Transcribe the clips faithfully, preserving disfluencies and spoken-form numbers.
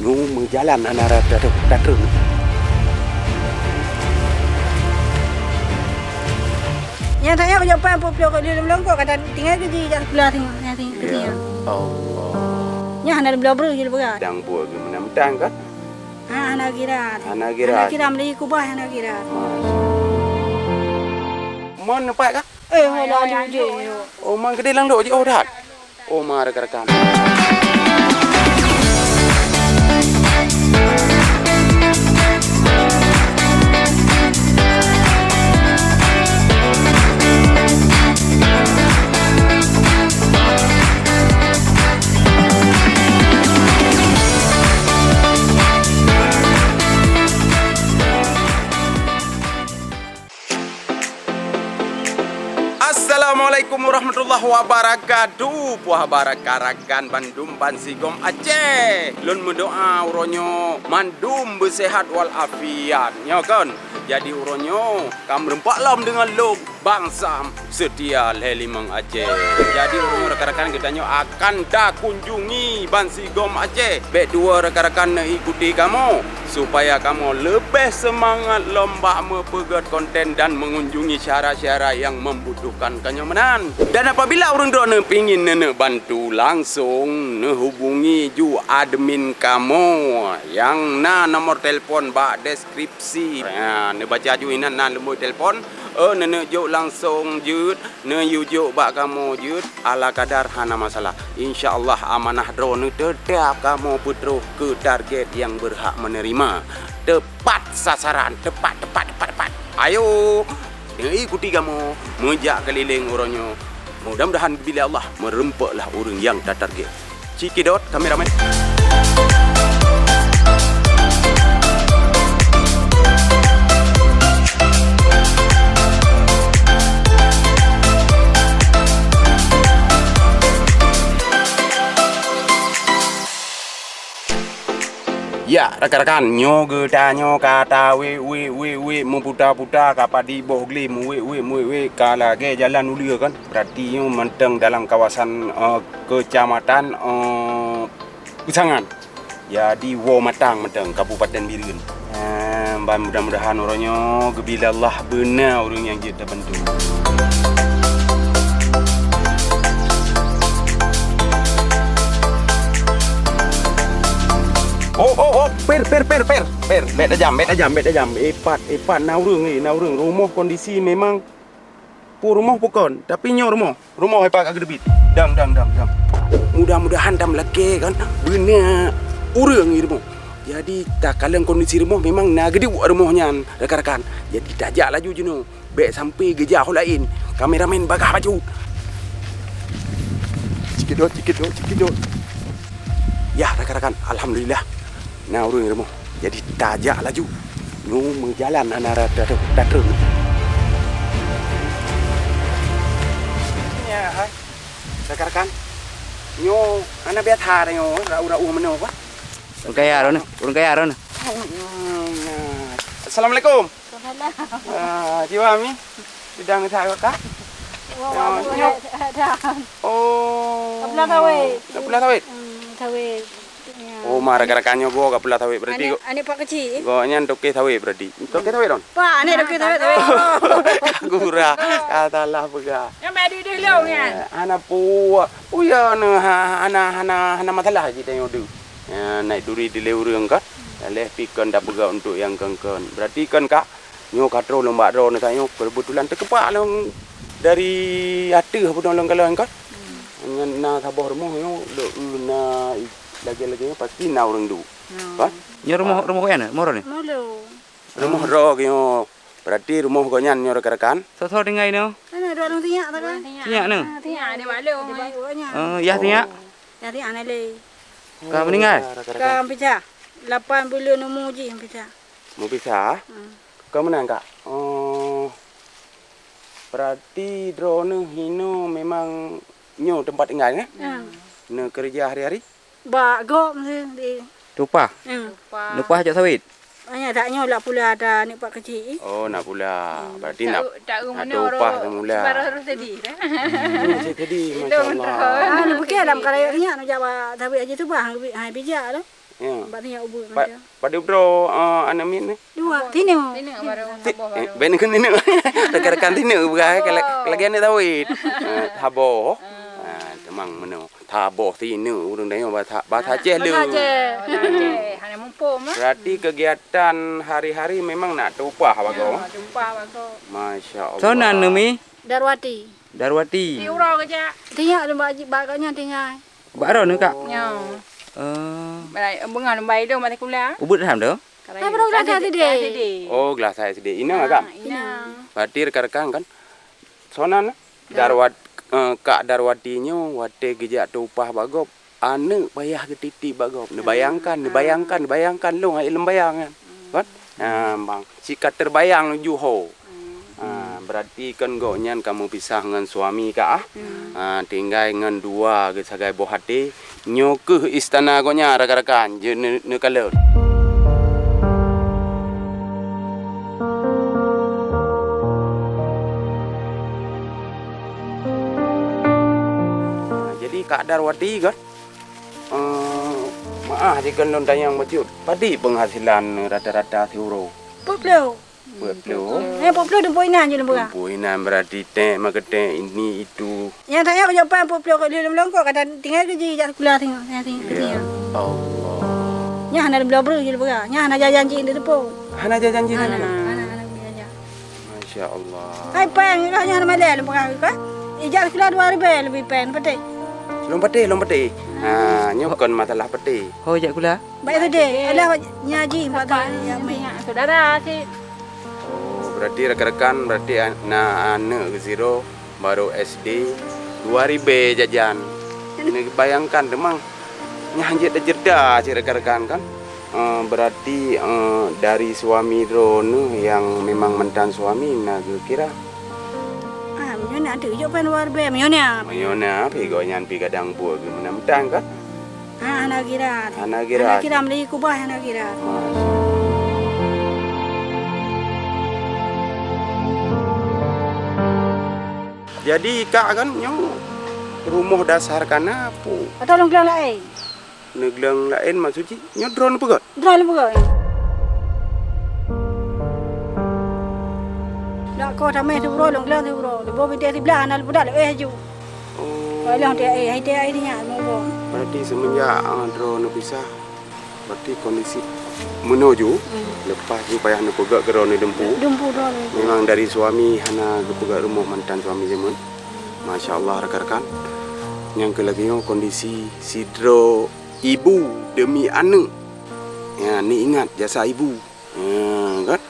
Nyoe meujalan hana rata tatrôn. Nyang tanyoe keujopan peuet ploh keu lheueh lom lôn kok ka tinggai keu jih jak seubeulah singoh, nyang singoh keu singoh. Ya Allah. Nyan hana lôn bloe breueh jih lôn peugah. Dang buet geuh meunan meutan kan? Ha, hana kira. Hana kira. Hana kira meulaju kubah hana kira. Masya Allah. Mon neupat kah? Eh, hana laju jih. Oh, mon keudeh lam lok jih, oh, that. Oh, ma rakan-rakan. Assalamualaikum warahmatullahi wabarakatuh. Puah baraka rakan bandum bansigom Aceh. Lôn meudoa uroe nyoe mandum beuseuhat walafiat. Nyoe kon. Jadi uroe nyoe ka meureumpok lom deungon lôn Bang Sam Seutia lhèe limong Aceh. Jadi uroe nyoe rakan-rakan geutanyoe akan takunjungi bansigom Aceh. Bèk tuwoe rakan-rakan neuikuti kamoe. Supaya kamoe leubeh seumangat lom bak meupeugöt konten dan meungunjungi syedara-syedara nyang membutuhkan tanyoe meunan. Dan apabila ureueng droeneuh pingin neuneuk bantu, langsong neuhubungi ju admin kamoe nyang na nomor telepon bak deskripsi. Ha, neubaca ju inan na nomor telepon, eh, neuneuk jok langsong jeuet. Neuyue jok bak kamoe jeuet, ala kadar hana masalah. Insya Allah amanah droeneuh teutab kamoe peutroh keu target nyang beurhak meuneurima. Teupat sasaran, teupat, teupat, teupat, teupat. Ayo, neuikuti kamoe meujak keulileng uroe nyoe. Mudah-mudahan bila Allah meureumpoklah ureueng nyang tatarget. Cikidot, kameramen. Ya, rakan-rakan, nyoe geutanyoe ka tawet, wet, wet, wet, meuputa-puta, ka padub boh glé, meuwet, wet, meuwet, wet, ka lagèe jalan uleue kan. Berarti nyoe mantong dalam kawasan, eh, kecamatan, eh, Peusangan. Jadi, Woe Matang mantong, Kabupaten Bireuen. Eh, ban mudah-mudahan uroe nyoe geubila Allah beuna ureueng nyang jeuet tabantu. Oh, oh, oh, per, per, per, per, per, bèk tajam, bèk tajam, bèk tajam. Eh, pat, eh, pat, na ureueng, eh, na ureueng. Rumoh kondisi memang Peue rumoh peue kon, tapi nyoe rumoh. Rumoh ipak ka geuteubiet. Dang, dang, dang, dang. Mudah-mudahan tameulakèe kan beuna ureueng di rumoh. Jadi, takalon kondisi rumoh memang na geuduek rumoh nyan, rakan-rakan. Jadi, tajak laju jinoe. Bèk sampai geujak ho laén. Kameramen bagah bacut. Cikidot, cikidot, cikidot. Yah, rakan-rakan, alhamdulillah. Na ureueng rumoh. Jadi tajak laju. Nyoe meujalan hana rata tatrôn. Nyan hai. Rakan-rakan. Nyoe hana biasa nyoe, rau-rau meunoe, Pak. Ureueng kaya droeneuh, ureueng kaya droeneuh. Assalamualaikum. Salam. Ah, jiwa mi. Sidang saya, Kak. Wah, wah, nyoe. Oh. Kapeula sawét. Kapeula sawét? Hmm, sawét. Ya. Oh, ma rakan-rakan nyoe goe kapeula sawét berarti. Aneuk, aneuk pak keuchik. Goe nyan toke sawét berarti. Toke sawét, Don? Pak, aneuk toke sawét, sawét. Gura, ah, salah peugah. Nyang bak duduk dulu, ya. Eh, hana puwa. Oh, ya, na, ha, hana, hana, hana masalah jih tanyoe deuh. Ya, naik duri dilèe ureueng ka. Leh pi kon tapeugah untuk nyang kon-kon. Berarti kon, Kak, nyoe ka troh lôn bak droeneuh tanyoe keubeutulan teukeupak lôn dari ateueh bunoe lôn kalon kon. Hmm. Ngon na saboh rumoh nyoe, lôn, na lagèe-lagèe nyoe pasti na ureueng duek. Hmm. Kan? Nyoe rumoh, rumoh kayèe na? Rumoh droeneuh? Rumoh lôn. Rumoh droe nyoe. Berarti rumoh gobnyan nyoe rakan-rakan. Soe-soe tinggai nyoe? Ana dua ureueng sinyak tu kan? Sinyak nyoe? Ah, sinyak ada bak lôn. Ada bak lôn nyan. Oh, yah sinyak? Yah sinyak ana lé. Ka meuninggai? Ka meupisah. Lapan buleuen umu jih meupisah. Meupisah? Hmm. Ka meunan, Kak? Oh. Berarti droeneuh hinoe memang nyoe teumpat tinggai, eh? Hmm. Neukeureuja hari-hari? Bak gob meusti di. Tupah? Hmm. Tupah. Nupah jak sawét? Hanya dak nyoe lak pula ada aneuk pak keuchik. Oh, nak pula. Hmm. Berarti nak, nak tupah semula. Baru sedih dah. Hmm, sedih, masya Allah. Ah, nak pergi dalam karayak nyak, nak jak bak sawét aja tu bah, hai bijak tu. Ya. Bak tinyak ubit Pa-, macam. Padub droe, eh, aneuk miet nyoe? Dua, tineuk. Tineuk baru Ti-, saboh eh, baru. Ben keu tineuk. Rekan-rekan tineuk bukan, kalau lagi aneuk sawit. Eh, saboh. Ah, teumang meunoe. Saboh tineuk ureueng tanyoe bahasa, bahasa Aceh le. Bahasa Aceh. Bahasa Aceh. Hana muphom, ah. Berarti kegiatan hari-hari memang nak tuphah bagoe. Ya, tuphah bagoe. Masya Allah. Soe nan neu mi? Darwati. Darwati. Di uroe kejak. Tinyak lom bak, bak gobnyan tinggai. Bak droeneuh, Kak? Ya. Eh. Beungoh lom bai dong mata kuliah. Ubit tham tu? Hai, baru kelas S D. S D. Oh, kelas S D. Inong, Kak? Inong. Berarti rekan-rekan kan? Soe nan, Darwat-, eh, Kak Darwati nyoe watée geujak tuphah bak gob, aneuk payah geutitip bak gob. Neubayangkan, neubayangkan, neubayangkan lôn hai lôn bayang nyan. Kan? Nah, bang, si ka teubayang laju ho. Ah, berarti kan gobnyan ka meupisah ngon suami, Kak, ah. Ah, tinggai ngon dua sagai boh até. Nyoe keuh istana gobnyan, rekan-rekan, jeuet neu-, neukalon. Jadi Kak Darwati kan, eh, maah jikheun lôn tanyong bacut, padit penghasilan rata-rata siuroe? Peuet ploh. Peuet ploh. Eh, peuet ploh dumpeue inan jih lôn peugah. Dumpeue inan berarti tek makeutek ini itu. Nyang tanyong keu jawapan peuet ploh keu lheueh lôn longkok kata tinggai keu jih jak sikula tengok, tengok, tengok. Ya Allah. Nyan hana lôn bloe breueh jih lôn peugah. Nyan hana jajan jih lôn teupeu. Hana jajan jih lôn teupeu? Hana, hana, hana jajan. Masya Allah. Hai péng, kah nyan malèe lôn peugah kah? Ijak sikula dua ribèe leubeh péng, lôn patéh. Lôn patéh, lôn patéh. Ha, nyoe kon masalah patéh. Ho jak sikula? Bak S D, alah nyan jih bak saudara cit. Oh, berarti rekan-rekan, berarti an-, na aneuk sidroe baru S D, dua ribèe jajan. Neubayangkan teuma, nyan jeuet da ceurita cit rekan-rekan kan. Eh, berarti, eh, dari suami droeneuh nyang memang mantan suami na geukira? Ah, meunyoe na teuh jok pan luar bèe, meunyoe na. Meunyoe na, pi gobnyan pi kadang buet geuh meunan mantong kan? Ah, hana kira. Hana kira. Hana kira meuli kubah, hana kira. Masya Allah. Jadi, Kak, kan nyoe rumoh dasar kana pu? Atau lôn gleh laén? Neugleueng laén maksud jih, nyoe droeneuh peugöt? Droeneuh peugöt, ya. Dak koh tamè siuroe, lôn gleueng siuroe. Leubeh binteh siblah hana leupeugah lé, eh, ju. Oh. Kalau teu, eh, hai teu, ai nyan, meubo. Berarti semenjak, ah, droeneuh pisah, berarti kondisi meunoe ju, lepas ju payah neupeugöt keu droeneuh dumpeue. Dumpeue droeneuh. Memang dari suami hana geupeugöt rumoh mantan suami jameun. Masya Allah, rekan-rekan. Nyang keu lagèe nyoe kondisi sidroe ibu demi aneuk. Ya, neuingat jasa ibu. Ya, kan?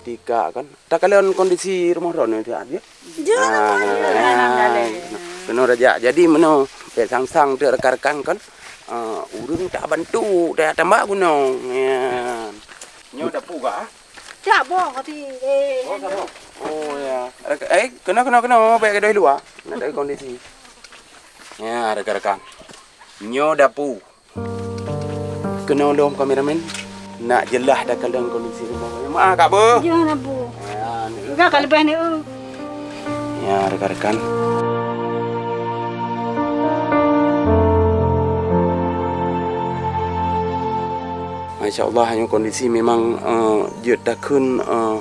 Tika, kan? Takalon kondisi rumoh droeneuh siat, ya? Ya. Ah, keunoe raja. Jadi, meunoe, bèk sang-sang teuh rekan-rekan, kan? Ah, ureueng tabantu, tajak tambah gunong. Ya. Nyoe dapu ka, ah? Cak boh kati, eh. Oh, sama. Oh, ya. Rek-, eh, keunoe, keunoe, keunoe, bèk gadoh luwa. Nak tahu kondisi. Ya, rekan-rekan. Nyoe dapu. Keunoe lom kameramen. Nak jeulaih takalon kondisi rumoh. Maaf, Kak, Bu. Jangan, Bu. Ya, ni. Enggak, kalau leubeh ni, eh. Ya, rekan-rekan. Masya Allah, nyoe kondisi memang, eh, jeuet takheun, eh,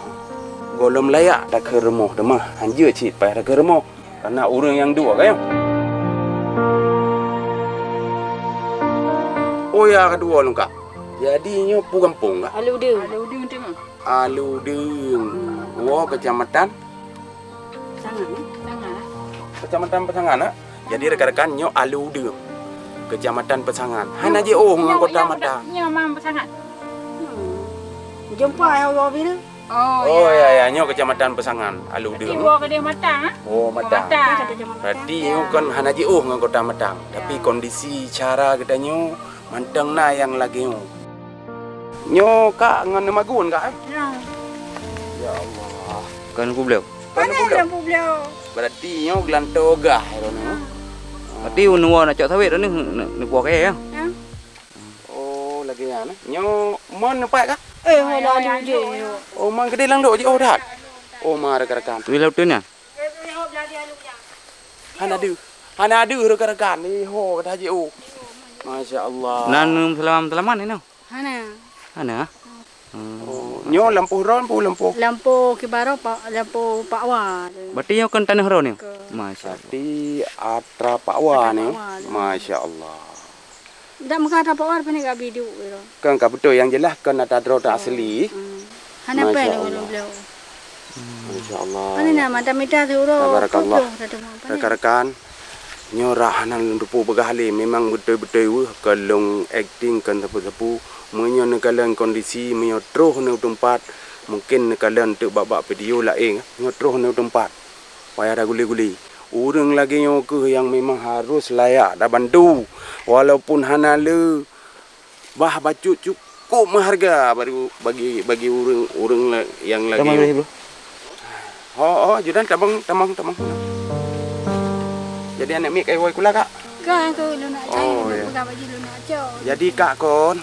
gohlom layak takheun rumoh teuma, hanjeuet cit payah takheun rumoh. Karena ureueng nyang duek, kan, ya? Oh, ya, keudua lôn, Kak. Jadi, nyoe peue gampông, Kak? Aludeueng. Aludeueng teuma. Aludeueng. Hmm. Woe, Kecamatan? Peusangan, eh? Peusangan, eh? Kecamatan Peusangan, eh? Jadi, rekan-rekan, nyoe Aludeueng. Kecamatan Peusangan. Hana jiôh ngon Kota Matang. Nyoe, nyoe, nyoe, Peusangan. Hmm. Jumpa ya Allah bila? Oh, ya, ya, nyoe Kecamatan Peusangan, Aludeueng. Berarti woe keudeh Matang, ah? Oh, Matang. Matang. Berarti nyoe kan hana jiôh ngon Kota Matang. Ya. Tapi kondisi cara geutanyoe mantong na nyang lagèe nyoe. Nyoe, Kak, ngon neumagun, Kak, eh? Ya. Ya Allah. Kon peubloe. Kon peubloe. Berarti nyoe geulantoe gah, ya, nyoe. Berarti neuwoe na cok sawét nyoe, neu-, neuwoe kayèe, ya? Ya. Oh, lagèe nyan, eh. Nyoe mon neupat kah? Eh, mon lam lôn jih. Oh, mon keudeh lam lôn jih, oh, that. Oh, ma rekan-rekan. Wih, laut tu nyan? Hana deuh. Hana deuh rekan-rekan. Eh, ho, kata jih, oh. Masya Allah. Nan, em, seulaman-seulaman ni, noh? Hana. Hana? Hmm. Oh, nyoe lampôh droe peue lampôh? Lampôh kiban droe pa-, lampôh pakwa. Berarti nyoe kon tanoh droe nyoe? Kon. Masya Allah. Berarti atra pakwa. Atra nyoe? Pakwa. Masya Allah. Dak meukat atra pakwa, pane ka bidu gitu. Kan ka beutôi, yang jelas kon atra droe ta asli. Hmm. Hana. Masya pen Allah. Ngon beliau. Masya Allah. Pane na mata mita siuroe. Tabarakallah. Kudoh satu mah, pane. Rekan-rekan, nyoe rah hana lôn teupeue peugah lé, memang beutôi-beutôi weueh kon lôn akting, kon sapeue-sapeue. Meunyoe neukalon kondisi, meunyoe troh neu teumpat, mungkin neukalon teuk bak-bak video laén, nyoe troh neu teumpat. Payah da guli-guli. Ureuëng lagée nyoe kheueh nyang memang harôh layak tabantu, walaupun hana le. Bah bacut cukup meuhareuga baru bagi, bagi ureuëng, ureuëng la-, nyang lagée nyoe. Tamong, bro. Ho, ho, Judan, tamong, tamong, tamong. Jadi aneuk miet ka iwoe sikula, Kak? Ka, ka, lôn nak cok. Oh, ya. Peugah bak jih lôn nak cok. Jadi, Kak, kon,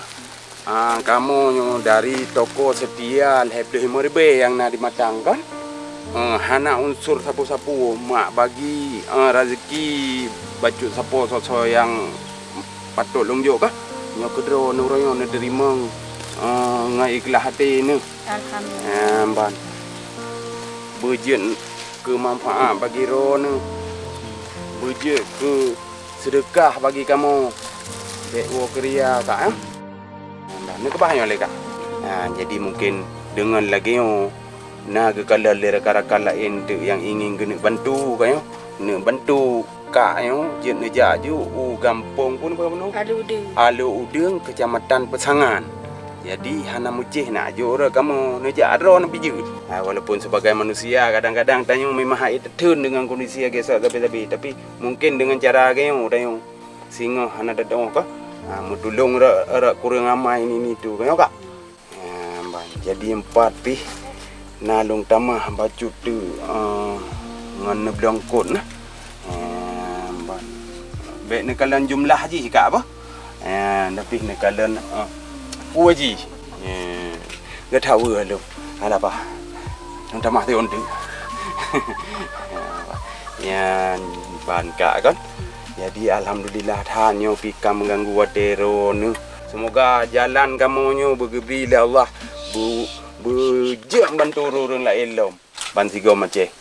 ah, kamoe nyoe dari toko seutia lhée ploh limong ribée nyang na di Matang, kon? Eh, hana unsur sapeue-sapeue, mak bagi, eh, raseuki bacut sapo soe-soe nyang patot lôn jok kah? Nyoe keudroe neuroe nyoe neuteurimong, eh, ngon ikhlaih até neuh. Alhamdulillah. Eh, ban. Beujeuet keu manfaat bagi droe neuh. Beujeuet keu seudeukah bagi kamoe. Bék woe keu ria, Kak, eh. Nah, neukeubah nyoe lé, Kak. Nah, jadi mungkin deungon lagée nyoe, na geukalon lé rakan-rakan laén teuk nyang ingin keuneuk bantu, Kak, nyoe. Neuk bantu. Kak nyoe jeuet neujak ju u gampông pun peue bunoe? Alue Udeueng. Alue Udeueng, Keucamatan Peusangan. Jadi, hana meucéh nak jok rot kamoe neujak droe neuh pih jeuet. Ha, walaupun sebagai manusia, kadang-kadang tanyoe memang hana teutheun deungon kondisi lagée soe sabe-sabe, tapi mungkin deungon cara lagée nyoe tanyoe singoh hana teudeungoe kah? Ha, meutulông rot, rot kureueng amai nini tu, kah nyoe, Kak? Nyan ban. Jadi empat pih na lôn tamah bacut teuk, eh, ngon neubloe eungkot nah. Nyan ban. Bék neukalon jumlah jih, Kak, bah. Nyan, tapi neukalon, eh, peue jih. Nyan. Geuh that weueh lôn. Alah, bah. Lôn tamah teuk eunteuk. Nyan ban, Kak, kon. Jadi alhamdulillah that nyoe pih ka meuganggu watée droeneuh. Seumoga jalan kamoe nyoe beugeubri lé Allah, beu-, beujeuet bantu ureuëng laén lom. Ban sigoe macée.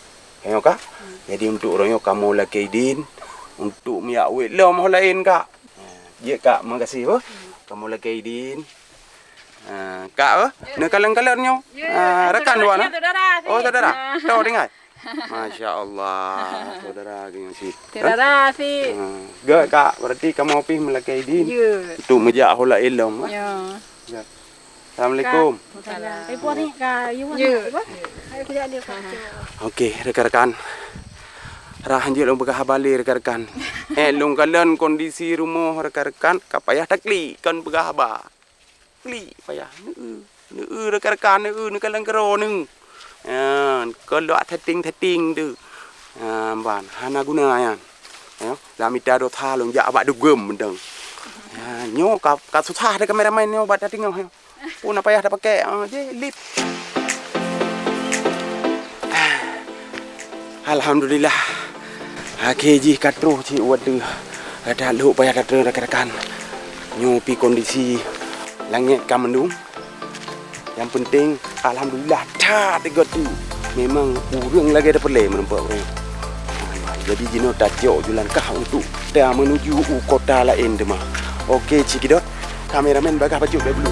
Nyoe ka? Jadi untuk uroe nyoe kamoe lakée idin untuk meujak wét lom ho laén, Kak. Jeuet, Kak, makasih, boh. Kamoe lakée idin. Ah, Kak, boh. Neukalon-kalon nyoe. Ah, rakan dua na? Oh, saudara. Tahu dengar? Masya Allah, saudara geuh nyoe sih. Saudara sih. Ha, geuh, Kak, berarti kamoe pih meulakée idin. Ya. Untuk meujak ho laén lom, ha? Ya. Ya. Assalamualaikum. Waalaikumsalam. Eh, puas ni, Kak. Ya. Okey, rekan-rekan. Rah hanjeuet lôn peugah haba lé, rekan-rekan. Eh, lôn kalon kondisi rumoh rekan-rekan, ka payah taklik kon peugah haba. Klik payah, neu-eu, neu-eu rekan-rekan, neu-eu, neukalon keudroe neu. Nyan, keulok setting-setting tu. Nyan, ban, hana guna nyan. Ya, lam mita dosa lôn jak bak dugem mantong. Nyan, nyoe ka, ka susah deh kameramen nyoe bak tateungoh nyoe. Pun na payah tapakée, ah, je, lip. Alhamdulillah. Akhé jih ka troh cit u ateueh. That lhok payah tatreun rakan-rakan. Nyoe pi kondisi langét ka mendung. Nyang penting, alhamdulillah, that teugét tu. Memang ureuëng lagée tapeureulée meurumpok ureuëng. Jadi jinoe tacok ju langkah untuk ta meunuju u kota laén teuma. Oke, cikidot. Kameramen bagah bacut dulu.